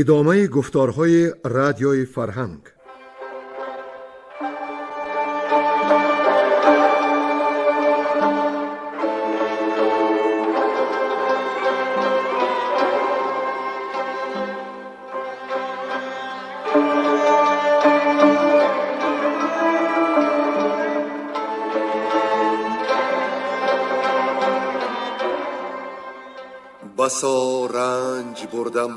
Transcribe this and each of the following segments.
Идомаи гуфторҳои Радиои Фарҳанг. Басо ранҷ бурдам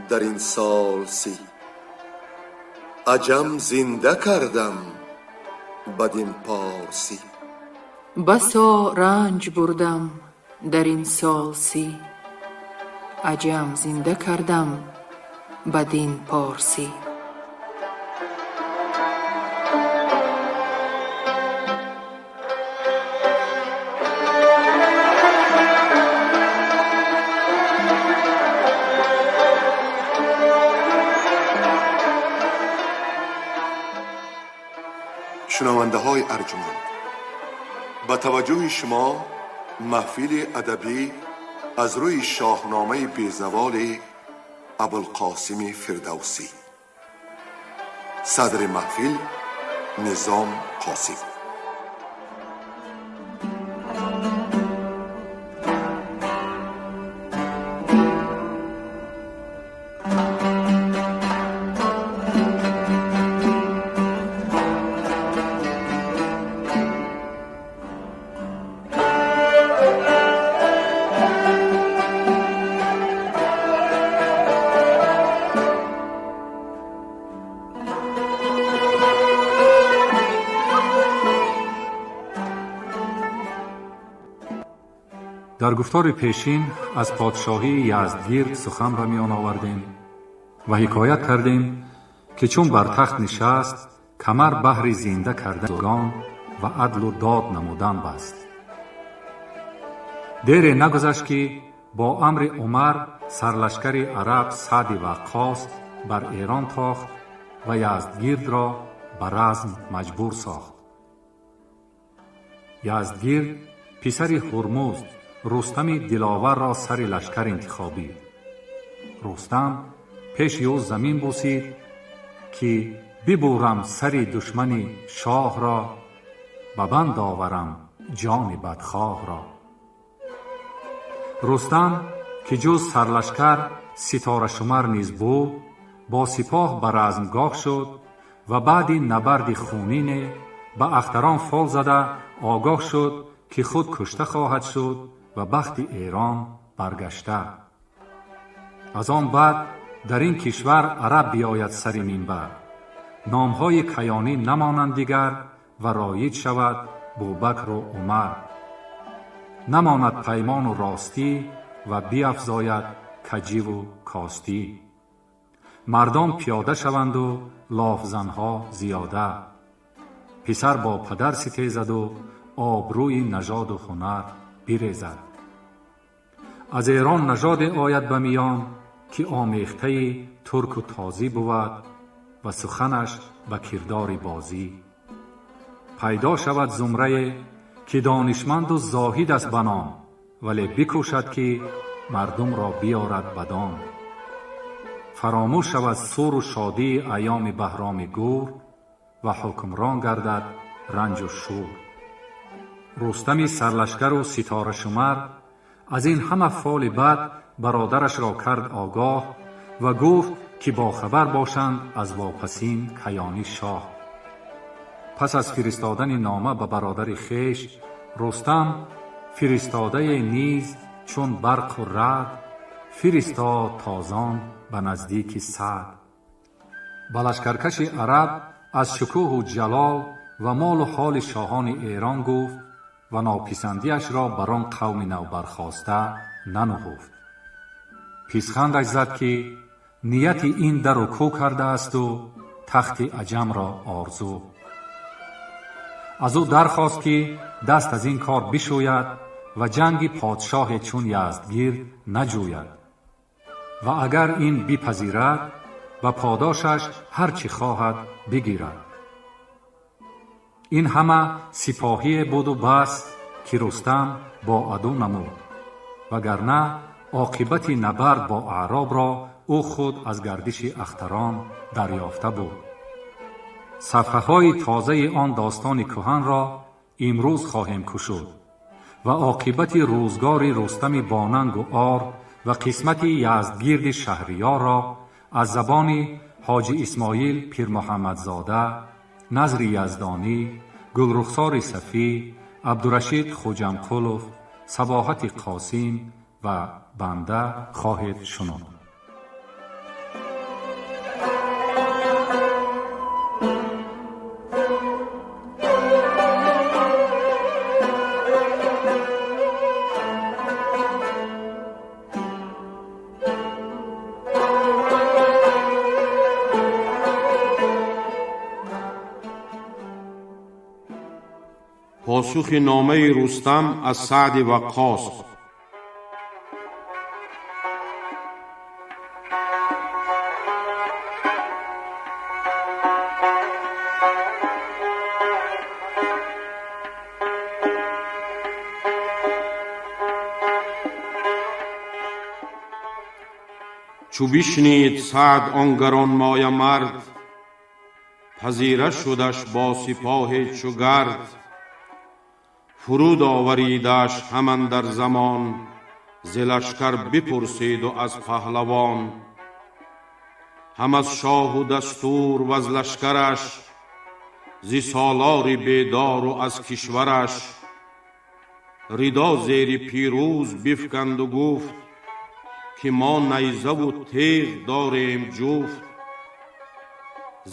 дар ин сол 30, аҷам зинда кардам бадин порсӣ. Басо ранҷ бурдам дар ин сол 30, аҷам зинда кардам бадин порсӣ. Шунавандаҳои арҷманд, ба таваҷҷӯҳи шумо маҳфили адабӣ аз рӯи шоҳномаи безаволи Абулқосими Фирдавсӣ. Садри маҳфил Низом Қосим. Дар гуфтори пешин аз подшоҳии Яздгирд сухан ба миён овардем ва ҳикоят кардем, ки чун бар тахт нишаст, камар баҳри зинда кардагон ва адлу дод намудан баст. Дере нагузашт, ки бо амри Умар сарлашкари араб Саъди Ваққос бар Эрон тохт ва Яздгирдро ба разм маҷбур сохт. Яздгирд писари Ҳурмузд Рустами Диловарро сари лашкар интихобид. Рустам пеши ӯ замин бусид, ки бибурам сари душмани шоҳро, ба банд оварам ҷони бадхоҳро. Рустам, ки ҷуз сарлашкар ситорашумар низ буд, бо сипоҳ ба размгоҳ шуд ва баъди набарди хунине ба ахтарон фол зада огоҳ шуд, ки худ кушта хоҳад шуд ва бахти Эрон баргашта. Аз он баъд дар ин кишвар араб биёяд сари минбар, номҳои каёнӣ намонанд дигар ва роиҷ шавад Бубакру Умар. Намонад паймону ростӣ ва биафзояд каҷиву костӣ. Мардон пиёда шаванду лофзанҳо зиёда. Писар бо падар ситезаду обрӯи нажоду ҳунар бирезад. Аз Эрон нажоде ояд ба миён, ки омехтаи турку тозӣ бувад ва суханаш ба кирдори бозӣ. Пайдо шавад зумрае, ки донишманду зоҳид аст ба ном, вале бикӯшад, ки мардумро биёрад ба дом. Фаромӯш шавад суру шодии айёми Баҳроми Гур ва ҳукмрон гардад ранҷу шӯр. Рустами сарлашкару ситорашумар аз ин ҳама фоли бад бародарашро кард огоҳ ва гуфт, ки бохабар бошанд аз вопасин каёнӣ шоҳ. Пас аз фиристодани нома ба бародари хеш, Рустам фиристодае низ чун барқу раъд фиристод тозон ба наздики Саъд. Ба лашкаркаши араб аз шукӯҳу ҷалол ва молу ҳоли шоҳони Эрон гуфт ва нописандиашро бар он қавми навбархоста нануҳуфт. Писхандаш зад, ки нияти ин дару кӯ кардаасту тахти аҷамро орзу. Аз ӯ дархост, ки даст аз ин кор бишӯяд ва ҷанги подшоҳе чун Яздгирд наҷӯяд ва агар ин бипазирад, ба подошаш ҳар чӣ хоҳад бигирад. Ин ҳама сипоҳие буду бас, ки Рустам бо аду намуд, вагарна оқибати набард бо аъробро Ӯ худ аз гардиши ахтарон дарёфта буд. Сафҳаҳои тозаи он достони кӯҳанро имрӯз хоҳем кушуд ва оқибати рӯзгори Рустами бонангу ор ва қисмати Яздгирди Шаҳриёрро аз забони Ҳоҷи Исмоил Пирмуҳаммадзода, Назри Яздонӣ, Гулрухсори Сафӣ, Абдурашид Хуҷамқулов, Сабоҳати Қосим ва банда хоҳед шунуд. Посухи номаи Рустам аз Саъди Ваққос. Чу бишнид Саъд он гаронмоя мард, пазира шудаш бо сипоҳе чу гард. Фуруд оваридаш ҳаман дар замон, зи лашкар бипурсиду аз паҳлавон. Ҳам аз шоҳу дастур ваз лашкараш, зи солори бедору аз кишвараш. Ридо зери пирӯз бифканду гуфт, ки мо найзаву теғ дорем ҷуфт.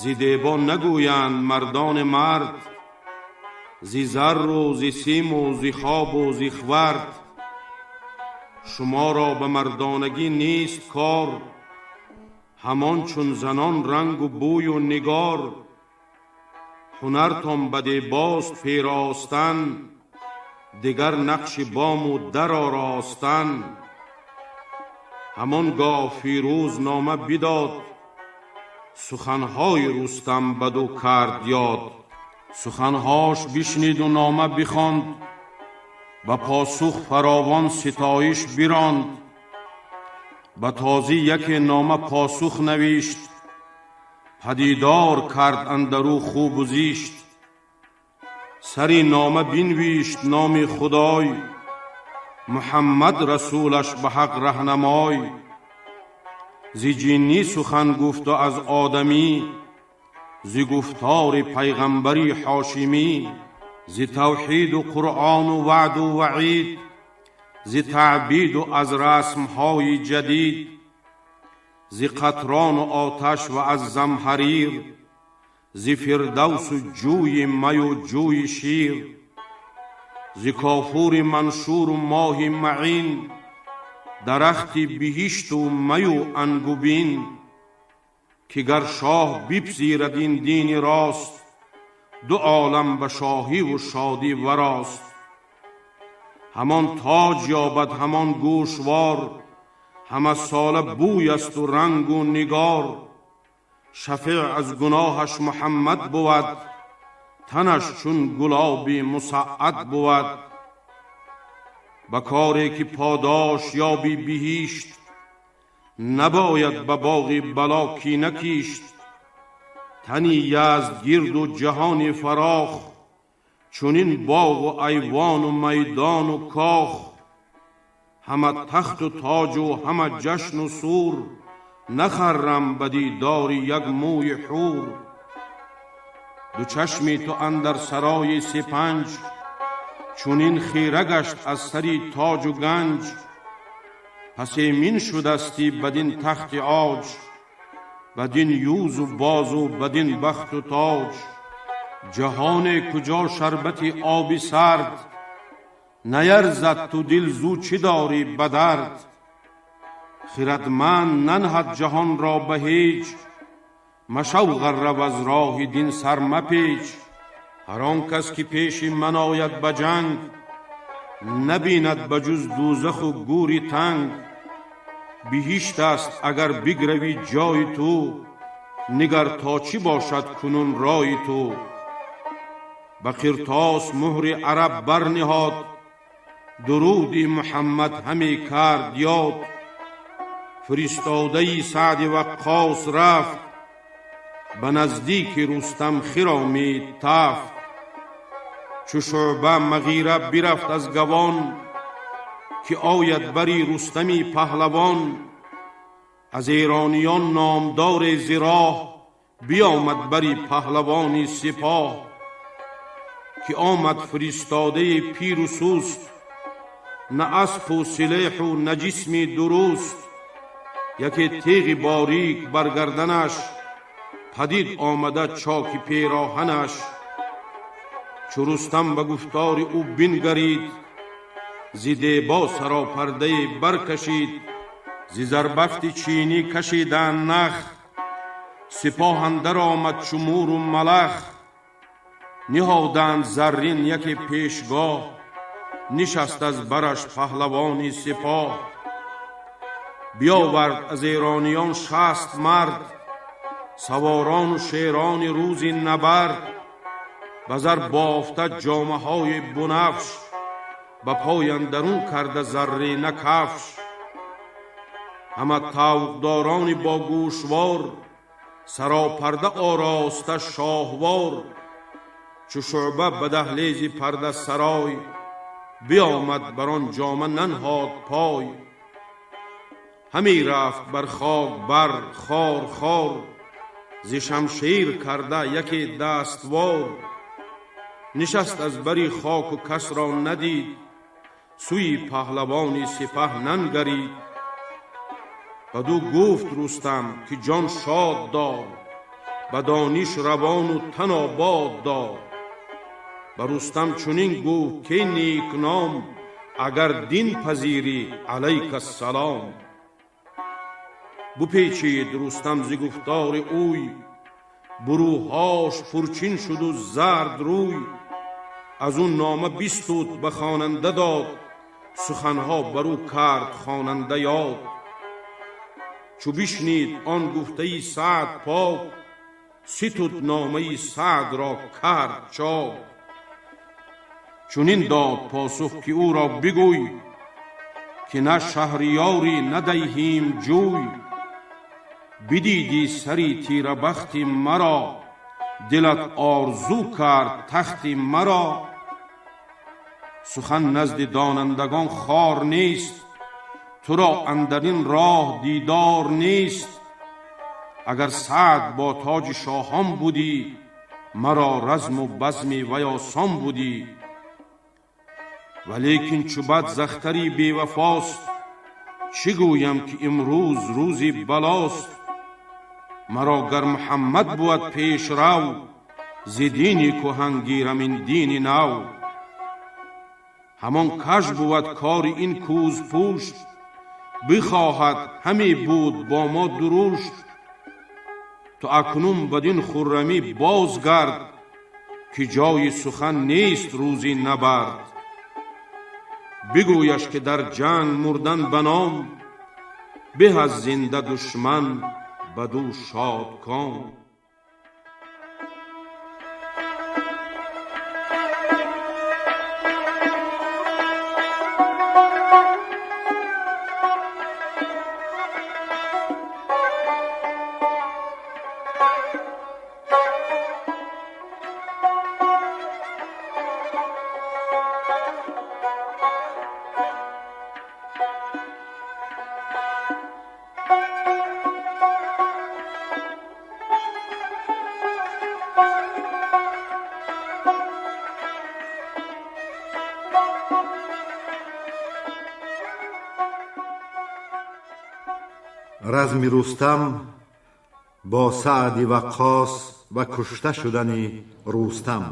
Зи дебо нагӯянд мардони мард, зи зарру зи симу зи хобу зи хвард. Шуморо ба мардонагӣ нест кор, ҳамон чун занон рангу бӯю нигор. Ҳунартон ба дебост перостан, дигар нақши бому дар оростан. Ҳамон гоҳ Фирӯз нома бидод, суханҳои Рустам баду кард ёд. Суханҳош бишниду нома бихонд, ба посух фаровон ситоиш биронд. Ба тозӣ яке нома посух навишт, падидор кард андарӯ хубу зишт. Сари нома бинвишт номи Худой, Муҳаммад расулаш ба ҳақ раҳнамой. Зи ҷиннӣ сухан гуфту аз одамӣ, зи гуфтори пайғамбари ҳошимӣ, зи тавҳиду Қуръону ваъду ваъид, зи таъбиду аз расмҳои ҷадид, зи қатрону оташ ва аз замҳарир, зи фирдавсу ҷӯи маю ҷӯи шир, зи кофури маншуру моҳи маъин, дарахти биҳишту маю ангубин. Ки гар шоҳ бипзирад ин дини рост, ду олам ба шоҳиву шодӣ варост. Ҳамон тоҷ ёбад ҳамон гӯшвор, ҳама сола бӯй асту рангу нигор. Шафеъ аз гуноҳаш Муҳаммад бувад, танаш чун гулоби мусаъад бувад. Ба коре ки подош ёби биҳишт, набояд ба боғи бало кина кишт. Тани Яздгирду ҷаҳони фарох, чунин боғу айвону майдону кох. Ҳама тахту тоҷу ҳама ҷашну сур, нахаррам ба дидори як мӯи ҳур. Ду чашми ту андар сарои сепанҷ, чунин хира гашт аз сари тоҷу ганҷ. Пас эмин шудастӣ бадин тахти оҷ, бадин юзу бозу бадин бахту тоҷ. Ҷаҳоне куҷо шарбати оби сард, наярзад ту дил зу чӣ дорӣ ба дард. Хирадманд нанҳад ҷаҳонро ба ҳеҷ, машав ғарра ваз роҳи дин сар мапеч. Ҳар он кас ки пеши ман ояд ба ҷанг, набинад ба ҷуз дӯзаху гӯри танг. Биҳишт аст агар бигравӣ ҷои ту, нигар то чӣ бошад кунун рои ту. Ба қиртос муҳри араб барниҳод, дуруди Муҳаммад ҳаме кард ёд. Фиристодаи Саъди Ваққос рафт, ба наздики Рустам хиромид тафт. Чу Шӯъба Муғира бирафт аз гавон, ки ояд бари Рустами паҳлавон. Аз эрониён номдор зи роҳ биомад бари паҳлавони сипоҳ. Ки омад фиристодаи пиру суст, на аспу силеҳу на ҷисми дуруст. Яке теғи борик бар гарданаш, падид омада чоки пероҳанаш. Чу Рустам ба гуфтори ӯ бингарид, зи дебо саропардае баркашид. Зи зарбафти чинӣ кашиданд нах, сипоҳ андар омад чу муру малах. Ниҳоданд заррин яке пешгоҳ, нишаст аз бараш паҳлавони сипоҳ. Биёвард аз эрониён 60 мард, саворону шерони рӯзи набард. Ба зар бофта ҷомаҳои бунафш, ба пой андарун карда заррина кафш. Ҳама тавқдорони бо гӯшвор, саропарда ороста шоҳвор. Чу Шӯъба ба даҳлези пардасарой биомад, бар он ҷома нанҳод пой. Ҳаме рафт бар хок бар хор хор, зи шамшер карда яке даствор. Нишаст аз бари хоку кас ро надид, сӯи паҳлавони сипаҳ нангарид. Бадӯ гуфт Рустам ки ҷон шод дор, ба дониш равону тан обод дор. Ба Рустам чунин гуфт ки некном, агар дин пазирӣ алайка ассалом. Бупечид Рустам зи гуфтори ӯй, бурӯҳош пурчин шуду зард рӯй. Аз ӯ нома бистуд ба хонанда дод, суханҳо бар ӯ кард хонанда ёд. Чу бишнид он гуфтаи Саъд пок, ситуд номаи Саъдро кард чок. Чунин дод посух ки ӯро бигӯй, ки на шаҳриёрӣ на диҳим ҷӯй. Бидидӣ сари тирабахти маро, дилат орзу кард тахти маро. Сухан назди донандагон хор нест, туро андар ин роҳ дидор нест. Агар Саъд бо тоҷи шоҳон будӣ, маро разму базми вай осон будӣ. Валекин чу бад захтари бевафост, чӣ гӯям ки имрӯз рӯзи балост. Маро гар Муҳаммад бувад пешрав, зи дини кӯҳан гирам ин дини нав. Ҳамон каж бувад кори ин кӯзпӯшт, бихоҳад ҳаме буд бо мо дурушт. Ту акнун бадин хуррамӣ бозгард, ки ҷои сухан нест рӯзи набард. Бигӯяш ки дар ҷанг мурдан ба ном, беҳ аз зинда душман бадӯ шодком. Разми Рустам бо Саъди Ваққос ва кушта шудани Рустам.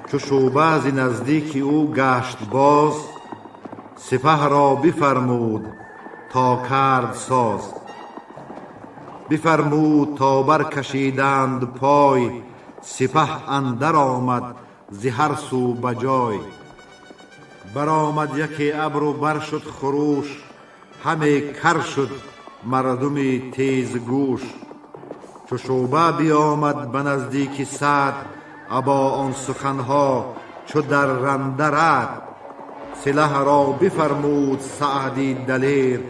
Чу Шӯъба зи наздики ӯ гашт боз, сипаҳро бифармуд то кард соз. Бифармуд то баркашиданд пой, сипаҳ андар омад зи ҳар сӯ ба ҷой. Баромад яке абру бар шуд хуруш, ҳаме кар шуд мардуми тезгӯш. Чу Шӯъба биёмад ба наздики Саъд, або он суханҳо чу дарранда рад. Силаҳро бифармуд Саъди далер,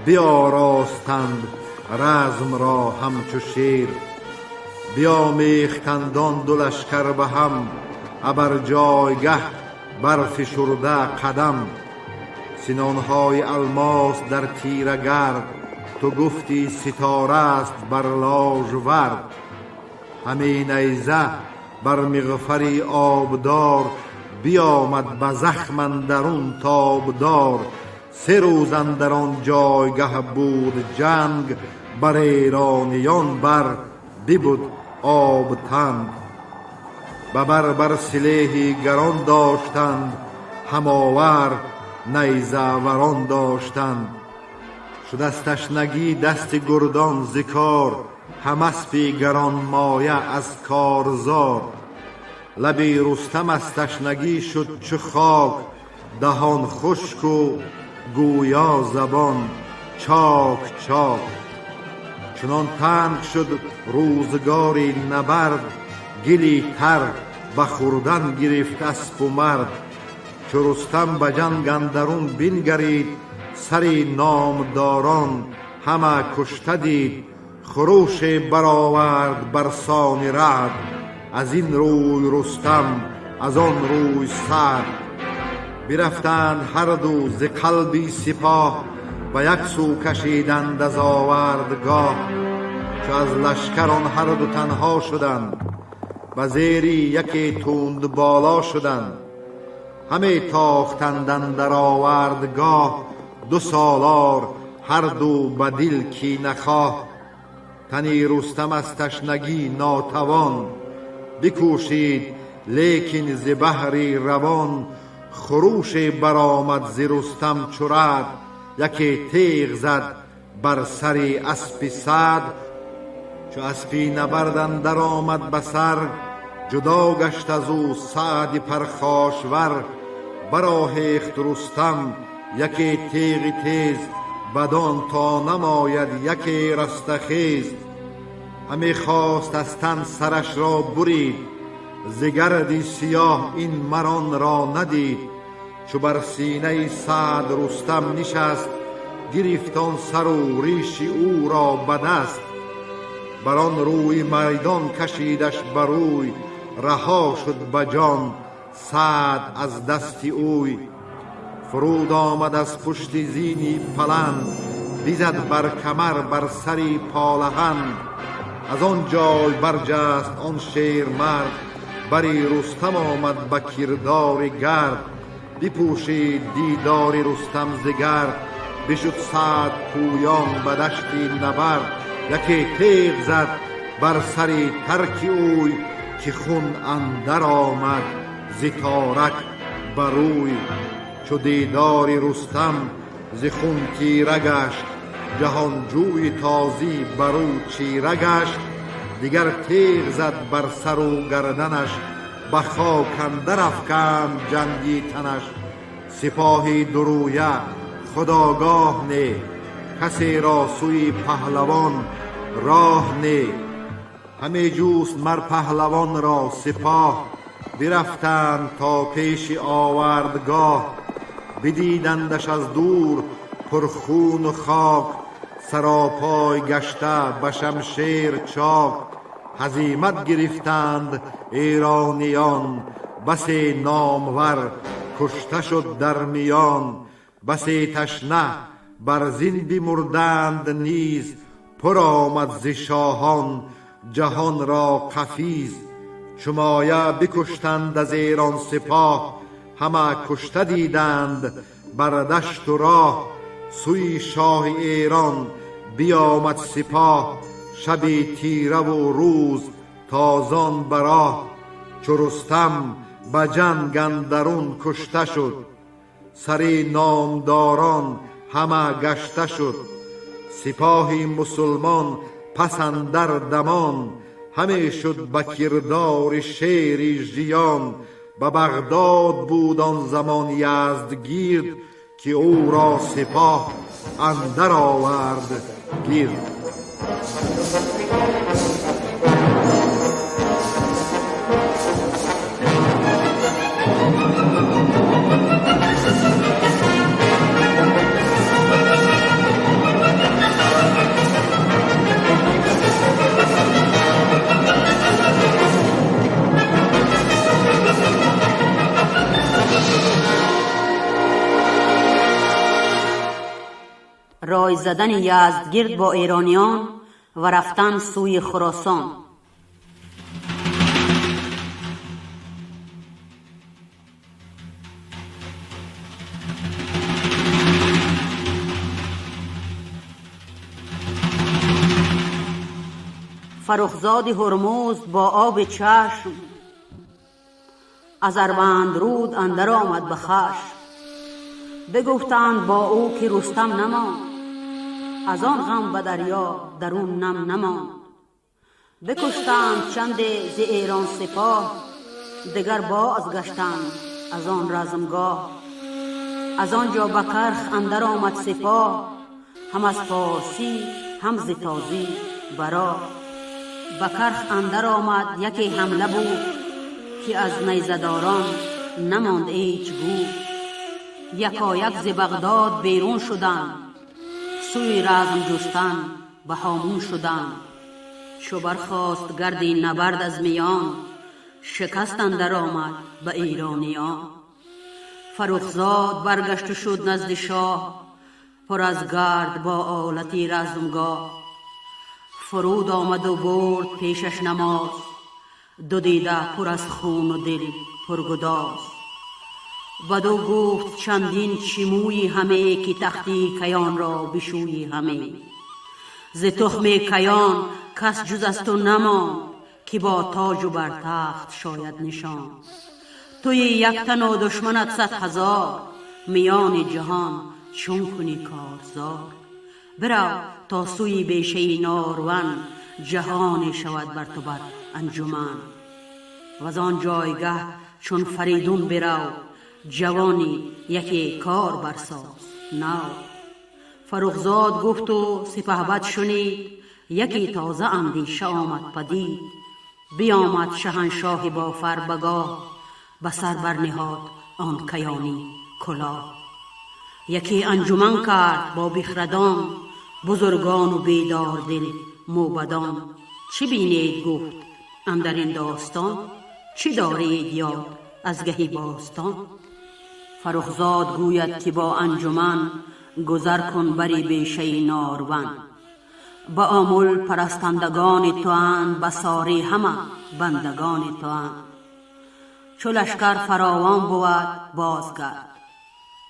биоростанд размро ҳамчу шер. Биомехтанд он ду лашкар ба ҳам, абар ҷойгаҳ барфишурда қадам. Синонҳои алмос дар тира гард, ту гуфтӣ ситора аст бар ложвард. Ҳаме найза бар миғфари обдор, биёмад ба захм андарун тобдор. Се рӯз андар он ҷойгаҳ буд ҷанг, бар эрониён бар бибуд об танг. Ба бар бар силеҳи гарон доштанд, ҳамовар найзаварон доштанд. Шуд аз ташнагӣ дасти гурдон зи кор, ҳам аспи гаронмоя аз корзор. Лаби Рустам аз ташнагӣ шуд чу хок, даҳон хушку гӯё забон чок чок. Чунон танг шуд рӯзгори набард, гили тар ба хӯрдан гирифт аспу мард. Чу Рустам ба ҷанг андарун бингарид, сари номдорон ҳама кушта дид. Хуруше баровард бар сони раъд, аз ин рӯй Рустам, аз он рӯй Саъд. Бирафтанд ҳарду зи қалби сипоҳ, ба як сӯ кашиданд аз овардгоҳ. Чу аз лашкар он ҳарду танҳо шуданд, ба зери яке тунд боло шуданд. Ҳаме тохтанд андар овардгоҳ, ду солор ҳарду ба дил кинахоҳ. Тани Рустам аз ташнагӣ нотавон, бикӯшид, лекин зи баҳри равон. Хуруше баромад зи Рустам чу раъд, яке теғ зад бар сари аспи Саъд. Чу аспи набард андар омад ба сар, ҷудо гашт аз ӯ Саъди пархошвар. Бароҳехт Рустам яке теғи тез, бадон то намояд яке растахез. Ҳаме хост аз тан сарашро бурид, зи гарди сиёҳ ин мар онро надид. Чу бар синаи Саъд Рустам нишаст, гирифт он сару риши ӯро ба даст. Бар он рӯи майдон кашидаш ба рӯй, раҳо шуд ба ҷон Саъд аз дасти ӯй. Фуруд омад аз пушти зини паланд, бизад бар камар бар сари полаҳанд. Аз он ҷой барҷаст он шермард, бари Рустам омад ба кирдори гард. Бипӯшид дидори Рустам зи гард, бишуд Саъд пӯён ба дашти набард. Яке теғ зад бар сари тарки ӯй, ки хун андар омад зи торак ба рӯй. Чу дидори Рустам зи хун тира гашт, ҷаҳонҷӯи тозӣ бар ӯ чира гашт. Дигар теғ зад бар сару гарданаш, ба хок андар афканд ҷанги танаш. Сипоҳи дурӯя худогоҳ не, касеро сӯи паҳлавон роҳ не. Ҳаме ҷуст мар паҳлавонро сипоҳ, бирафтанд то пеши овардгоҳ. Бидидандаш аз дур пурхуну хок, саропой гашта ба шамшер чок. Ҳазимат гирифтанд эрониён, басе номвар кушта шуд дар миён. Басе ташна бар зин бимурданд низ, пур омад зи шоҳон ҷаҳонро қафиз. Чу моя бикуштанд аз Эрон сипоҳ, ҳама кушта диданд бар дашту роҳ. Сӯи шоҳи Эрон биёмад сипоҳ, шаби тираву рӯз тозон ба роҳ. Чу Рустам ба ҷанг андарун кушта шуд, сари номдорон ҳама гашта шуд. Сипоҳи мусулмон пас андар дамон, ҳаме шуд ба кирдори шери жиён. Ба Бағдод буд он замон Яздгирд, ки ӯро сипоҳ андар овард гирд. Рой задани Яздгирд бо эрониён ва рафтан сӯи Хуросон. Фаррухзоди Ҳурмуз бо оби чашм аз Арвандруд андар омад ба хашм. Бигуфтанд бо ӯ ки Рустам намонд, аз он ғам ба дарё дарун нам намонд. Бикуштанд чанде зи Эрон сипоҳ, дигар боз гаштанд аз он размгоҳ. Аз он ҷо ба Карх андар омад сипоҳ, ҳам аз форсӣ ҳам зи тозӣ баро. Ба Карх андар омад яке ҳамла буд, ки аз найзадорон намонд ҳеҷ гӯ. Якояк зи Бағдод берун шуданд, сӯи разм ҷустан ба ҳомун шуданд. Чу бархост гарди набард аз миён, шикаст андар омад ба эрониён. Фаррухзод баргашту шуд назди шоҳ, пур аз гард бо олати размгоҳ. Фуруд омаду бурд пешаш намоз, ду дида пур аз хуну дил пургудоз. Баду гуфт чандин чӣ мӯйи ҳаме, ки тахти каёнро бишӯйи ҳаме. Зи тухми каён кас ҷуз аз ту намонд, ки бо тоҷу бар тахт шояд нишонд. Туи яктану душманат 100,000, миёни ҷаҳон чун кунӣ корзор. Бирав то сӯи бешаи Норван, ҷаҳоне шавад бар ту бар анҷуман. Ваз он ҷойгаҳ чун Фаридун бирав, ҷавони яке кор барсоз нав. Фаррухзод гуфту сипаҳбад шунид, яке тоза андеша омад падид. Биомад шаҳаншоҳи бофар ба гоҳ, ба сар барниҳод он каёнӣ кулоҳ. Яке анҷуман кард бо бихрадон, бузургону бедордил мӯбадон. Чӣ бинед гуфт андар ин достон, чӣ доред ёд аз гаҳи бостон? Фаррухзод гӯяд ки бо анҷуман гузар кун бари бешаи Норван. Ба Омул парастандагони туанд, ба сорӣ ҳама бандагони туанд. Чу лашкар фаровон бувад бозгард,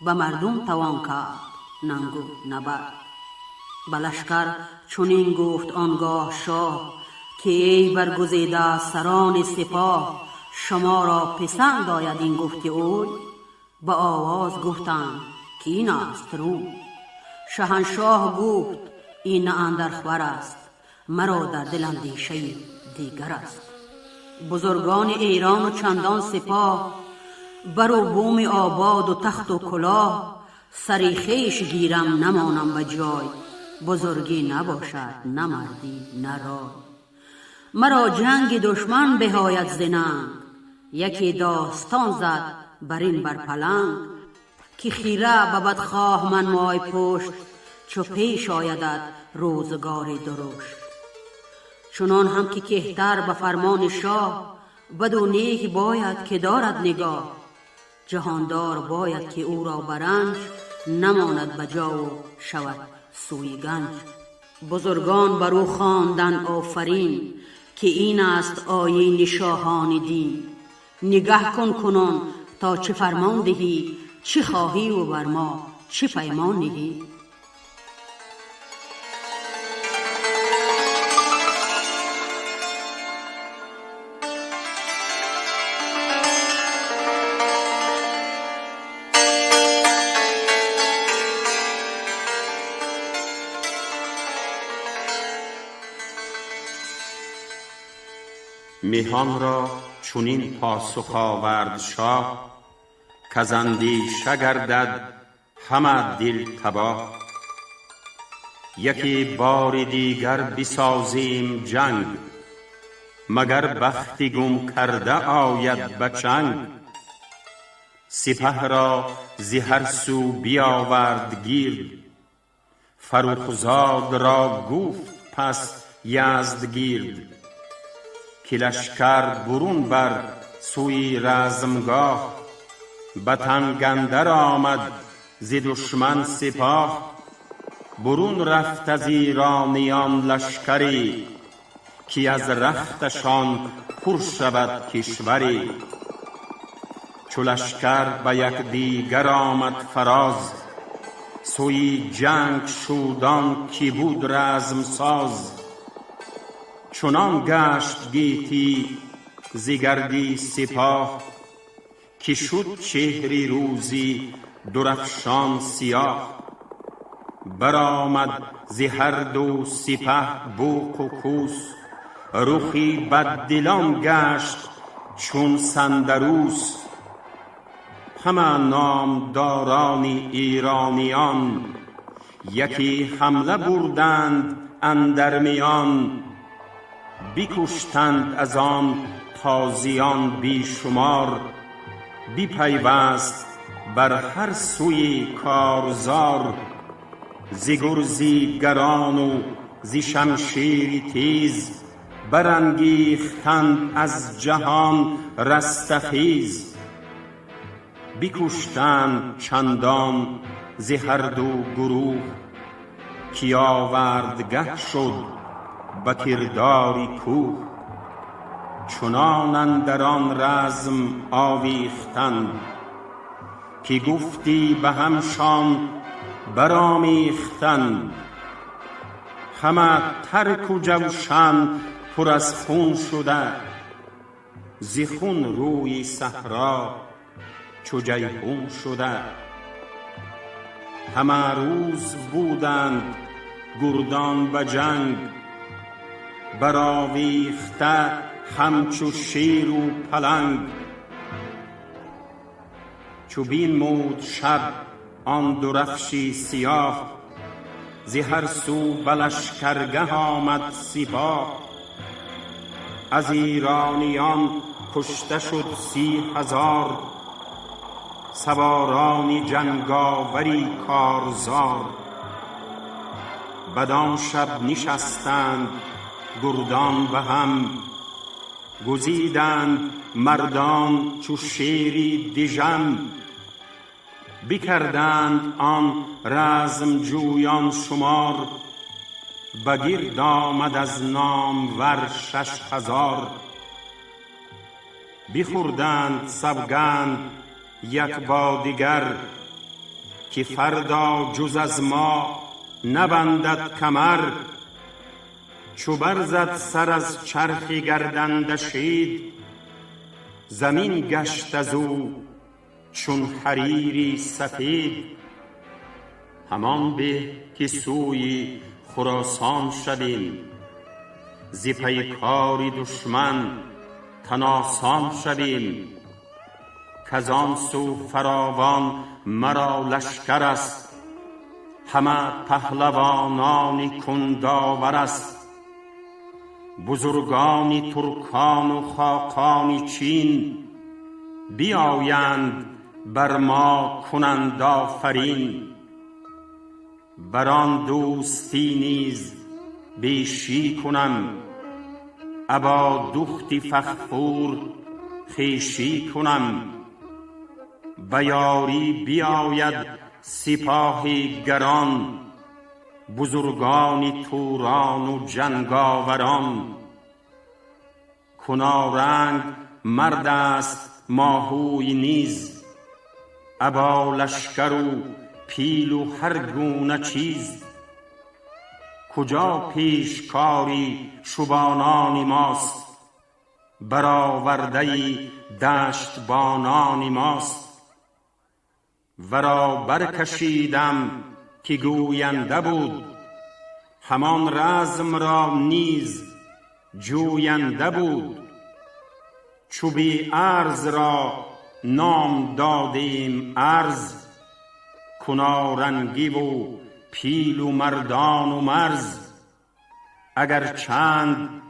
ба мардум тавон кард нангу набард. Ба лашкар чунин гуфт он гоҳ шоҳ, ки эй баргузида сарони сипоҳ, шуморо писанд ояд ин гуфти ӯй. Ба овоз гуфтанд ки ин аст рӯй. Шаҳаншоҳ гуфт ин на андар хабар аст, маро дар дил андешаи дигар аст. Бузургони эрону чандон сипоҳ, бару буми ободу тахту кулоҳ, сари хеш гирам намонам ба ҷой, бузургӣ набошад на мардӣ на рой. Маро ҷанги душман беҳояд зи нанг, яке достон зад бар ин бар паланг, ки хира ба бадхоҳ манмой пушт, чу пеш оядат рӯзгори дурушт. Чунон ҳам ки кеҳтар ба фармони шоҳ, баду нек бояд ки дорад нигоҳ. Ҷаҳондор бояд ки ӯро ба ранҷ намонад ба ҷову шавад сӯи ганҷ. Бузургон бар ӯ хонданд офарин, ки ин аст оини шоҳони дин. Нигаҳ кун кунун то чӣ фармон диҳӣ, чӣ хоҳиву бар мо чӣ паймон ниҳӣ. مهان را چنین پاسخ آورد شاه، کز اندیشه گردد همه دل تباه. یکی بار دیگر بسازیم جنگ، مگر بخت گم کرده آید به چنگ. سپه را ز هر سو بیاورد گرد، فرخزاد را گفت پس یزدگرد، که لشکر برون بر سوی رزمگاه. به تنگ اندر آمد ز دشمن سپاه، برون رفت از ایرانیان لشکری، که از رختشان پر شود کشوری. چو لشکر به یکدیگر آمد فراز، سوی جنگ شد آن که بود رزم ساز. چنان گشت گیتی ز گردی سپاه، که شد چهره روزی درفشان سیاه. برآمد ز هر دو سپه بوق و کوس، رخ بددلان گشت چون سندروس. همه نامداران ایرانیان، یکی حمله بردند اندر میان. بکشتند از آن تازیان بی شمار، بپیوست بر هر سوی کارزار. ز گرزی گران و ز شمشیر تیز، برانگیختند از جهان رستخیز. بکشتند چندان ز هر دو گروه، که آوردگه شد به کردار کوه. چنان اندر آن رزم آویختند، که گفتی به همشان برآمیختند. همه ترک و جوشن پر از خون شده، ز خون روی صحرا چو جیحون شده. همه روز بودند گردان به جنگ، برآویخته همچو شیر و پلنگ. چو بنمود شب آن درفش سیاه، ز هر سو به لشکرگه آمد سپاه. از ایرانیان کشته شد 30,000، سواران جنگاوری کارزار. بدان شب نشستند گردان به هم، گزیدند مردان چو شیری دژم. بکردند آن رزم جویان شمار، به گرد آمد از نامور 6,000. بخوردند سوگند یک با دیگر، که فردا جز از ما نبندد کمر. چو برزد سر از چرخ گردنده شید، زمین گشت از او چون حریری سفید. همان به که سوی خراسان شویم، ز پیکار دشمن تن آسان شویم. کز آن سو فراوان مرا لشکر است، همه پهلوانان کنداور است. بزرگان ترکان و خاقان چین، بیایند بر ما کنند آفرین. بر آن دوستی نیز بیشی کنم، ابا دخت فغفور خویشی کنم. به یاری بیاید سپاه گران، بزرگان توران و جنگاوران. کنارنگ مرد است ماهوی نیز، ابا لشکر و پیل و هر گونه چیز. کجا پیشکاری شبانان ماست، برآورده دشتبانان ماست. ورا برکشیدم که گوینده بود، همان رزم را نیز جوینده بود. چو بی ارز را نام دادیم ارز، کنارنگی و پیل و مردان و مرز. اگر چند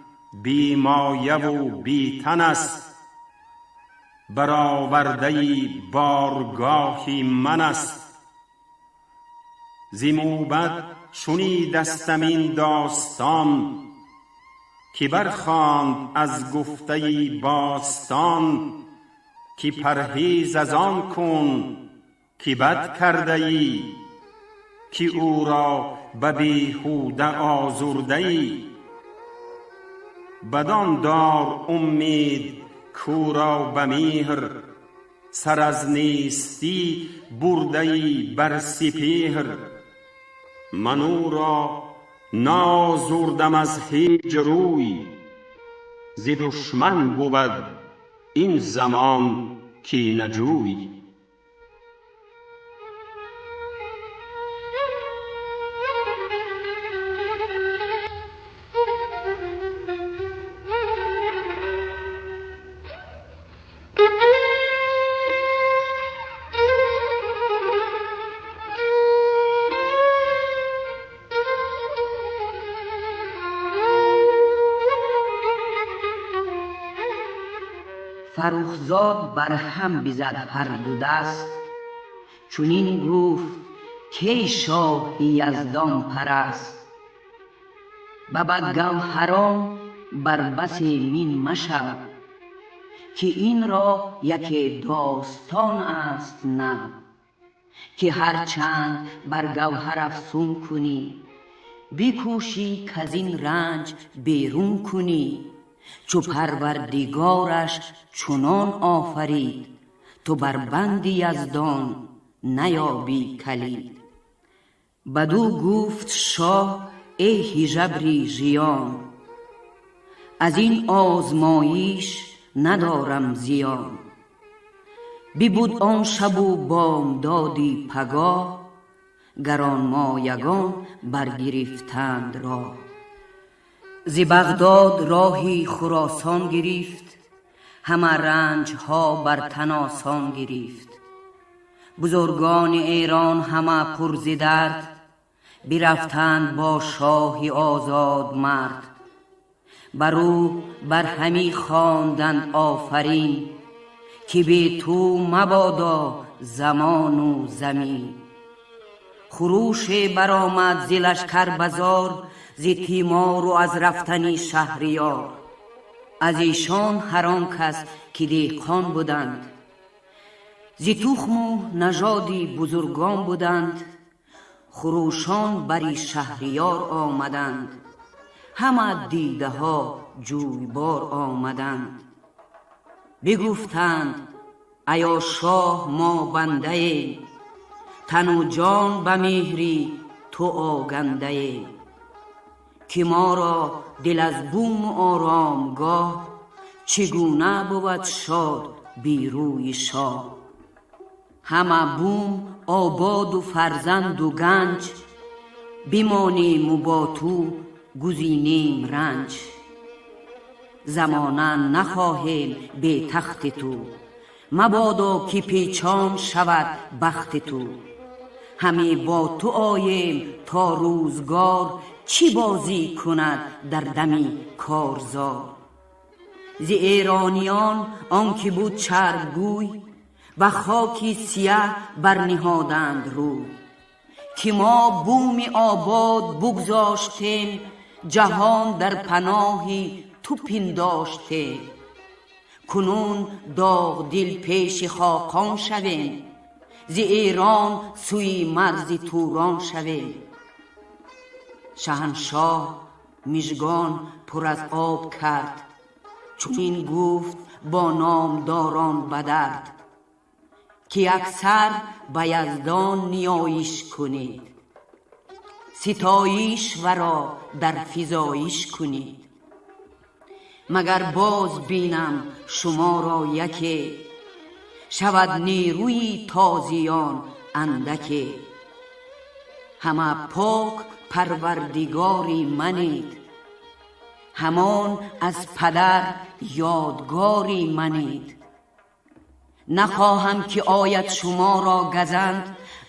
بی مایه و بی تن است، برآورده بارگاهی من است. ز موبد شنیدستم این داستان، که برخواند از گفته باستان. که پرهیز از آن کن که بد کرده ای، که او را به بیهوده آزرده ای. بدان دار امید کاو را به مهر، سر از نیستی برده ای بر سپهر. من او را نازردم از هیچ روی، ز دشمن بود این زمان کینه جوی. فرخزاد بر هم بزد هر دو دست، چنین گفت کای شاه یزدان پرست. به بدگوهران بر بسی مین مشو، که این را یکی داستان است نو. که هر چند بر گوهر افسون کنی، بکوشی کزین رنج بیرون کنی. چو پروردگارش چنان آفرید، تو بر بند یزدان نیابی کلید. بدو گفت شاه ای هژبر ژیان، از این آزمایش ندارم زیان. ببود آن شب و بامدادی پگاه، گرانمایگان برگرفتند راه. ز بغداد راهی خراسان گرفت، همه رنج ها بر تن آسان گرفت. بزرگان ایران همه پر ز درد، برفتند با شاه آزاد مرد. بر او بر همی خواندند آفرین، که بی تو مبادا زمان و زمین. خروش برآمد ز لشکر بزار، ز تیمار و از رفتن شهریار. از ایشان هر آن کس که دهقان بودند، ز تخم و نژاد بزرگان بودند. خروشان بر شهریار آمدند، همه دیده ها جویبار آمدند. بگفتند ایا شاه ما بنده ایم، تن و جان به مهری تو آگنده ایم. که ما را دل از بوم و آرامگاه، چگونه بود شاد بی روی شاه. همه بوم آباد و فرزند و گنج، بمانیم و با تو گزینیم رنج. زمانه نخواهیم بی تخت تو، مبادا که پیچان شود بخت تو. همی با تو آییم تا روزگار، چی بازی کند در دمی کارزار. ز ایرانیان آنکه بود چربگوی، به خاک سیه برنهادند روی. که ما بوم آباد بگذاشتیم، جهان در پناه تو پنداشتیم. کنون داغ دل پیش خاقان شویم، ز ایران سوی مرز توران شویم. شهنشاه مژگان پر از آب کرد، چنین گفت با نامداران بدرد. که اکثر به یزدان نیایش کنید، ستایش ورا در فزایش کنید. مگر باز بینم شما را یکی، شود نیروی تازیان اندکی. همه پاک پروردگار منید، Ҳамон аз падар ёдгори манед. Нахоҳам ки ояд шуморо газанд,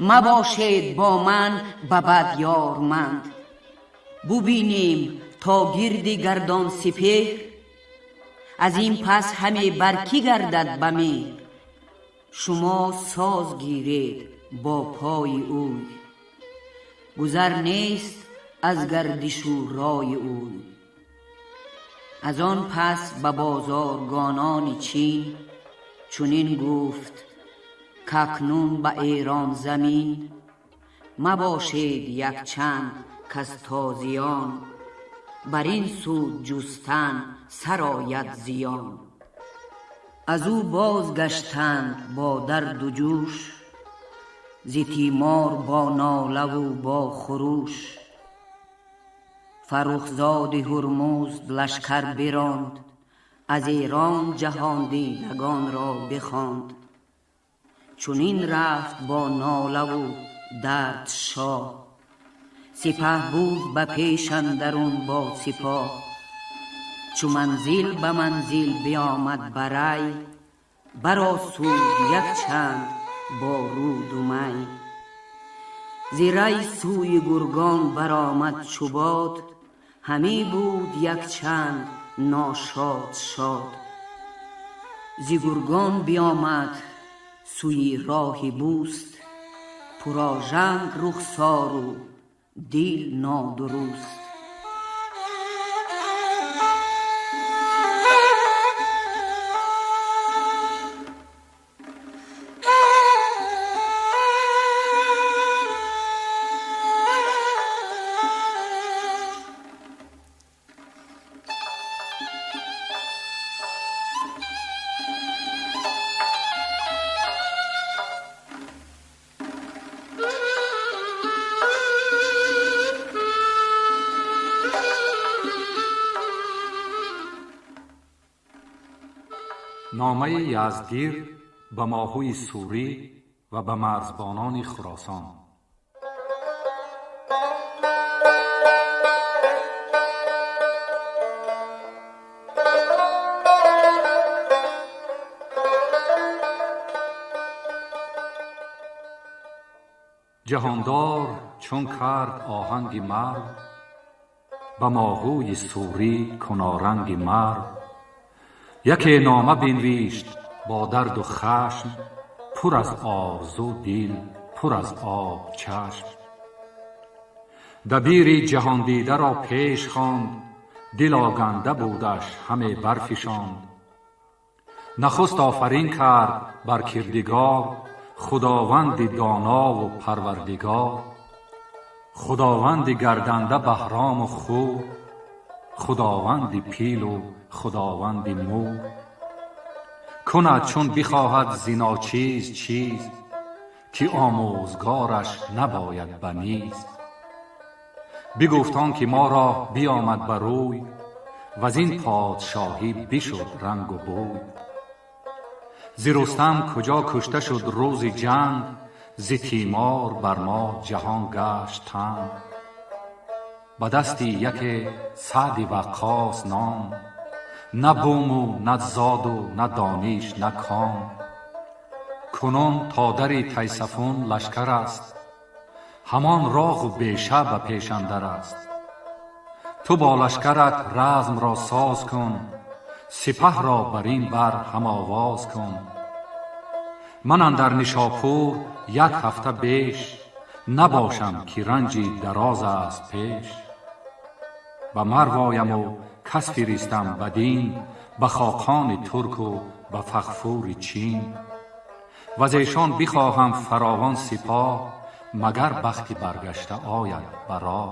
мабошед бо ман ба бад ёрманд. Бубинем то гирди гардон сипеҳр, аз ин пас ҳаме бар кӣ гардад ба меҳр. Шумо соз гиред бо пои ӯй, гузар нест аз гардишу рои ӯй. Аз он пас ба бозоргонони Чин чунин гуфт к-акнун ба Эрон замин мабошед якчанд кас тозиён, бар ин суд ҷустан сарояд зиён. Аз ӯ бозгаштанд бо дарду ҷӯш, зи тимор бо нолаву бо хуруш. Фаррухзоди Ҳурмузд лашкар биронд, аз Эрон ҷаҳондидагонро бихонд. Чунин рафт бо нолаву дард шоҳ, сипаҳ буд ба пеш андарун бо сипоҳ. Чу манзил ба манзил биомад барай, баросуд якчанд бо руду май. Зи рай сӯи Гургон баромад чу бод, ҳаме буд якчанд ношод шод. Зи Гургон биомад сӯи роҳи Бӯст, пурожанг рухсору дил нодуруст. Номаи Яздгирд ба Моҳуи Сурӣ ва ба марзбонони Хуросон. Ҷаҳондор чун кард оҳанги марв, ба Моҳуи Сурӣ куноранги марв, яке нома бинвишт бо дарду хашм, пур аз орзу дил, пур аз об чашм. Дабири ҷаҳондидаро пеш хонд, дил оганда будаш ҳаме барфишонд. Нахуст офарин кард бар кирдигор, худованди донову парвардигор, худованди гарданда баҳрому хур, худованди пилу худованди мур. Кунад чун бихоҳад зи ночиз чиз, ки омӯзгораш набояд ба низ. Бигуфт он ки моро биомад ба рӯй, ваз ин подшоҳӣ бишуд рангу бӯй. Зи Рустам куҷо кушта шуд рӯзи ҷанг, зи тимор бар мо ҷаҳон гашт танг. Ба дасти яке Саъди Ваққос ном, на буму на зоду на дониш на ком. Кунун то дари Тайсафун лашкар аст, ҳамон роғу беша ба пеш андар аст. Ту бо лашкарат размро соз кун, сипаҳро бар ин бар ҳамовоз кун. Ман андар Нишопур як ҳафта беш набошам, ки ранҷи дароз аст пеш. Ба Марвояму кас фиристам ба дин, ба хоқони турку ба фағфури Чин. Ваз эшон бихоҳам фаровон сипоҳ, магар бахти баргашта ояд ба роҳ.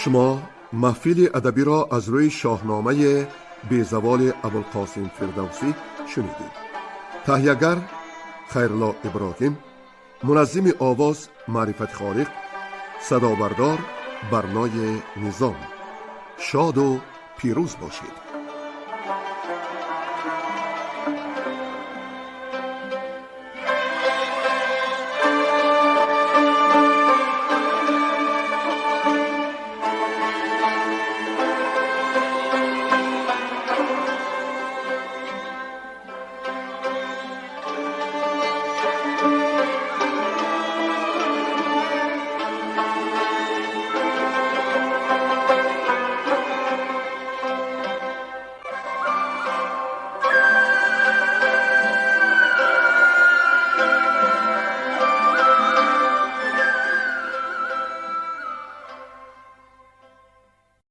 Шумо маҳфили адабиро аз рӯи Шоҳномаи безаволи Абулқосим Фирдавсӣ шунидед. Таҳиягар Хайрулло Иброҳим, муназзими овоз Маърифати Холиқ, садобардор Барнои Низом. Шоду пирӯз бошед.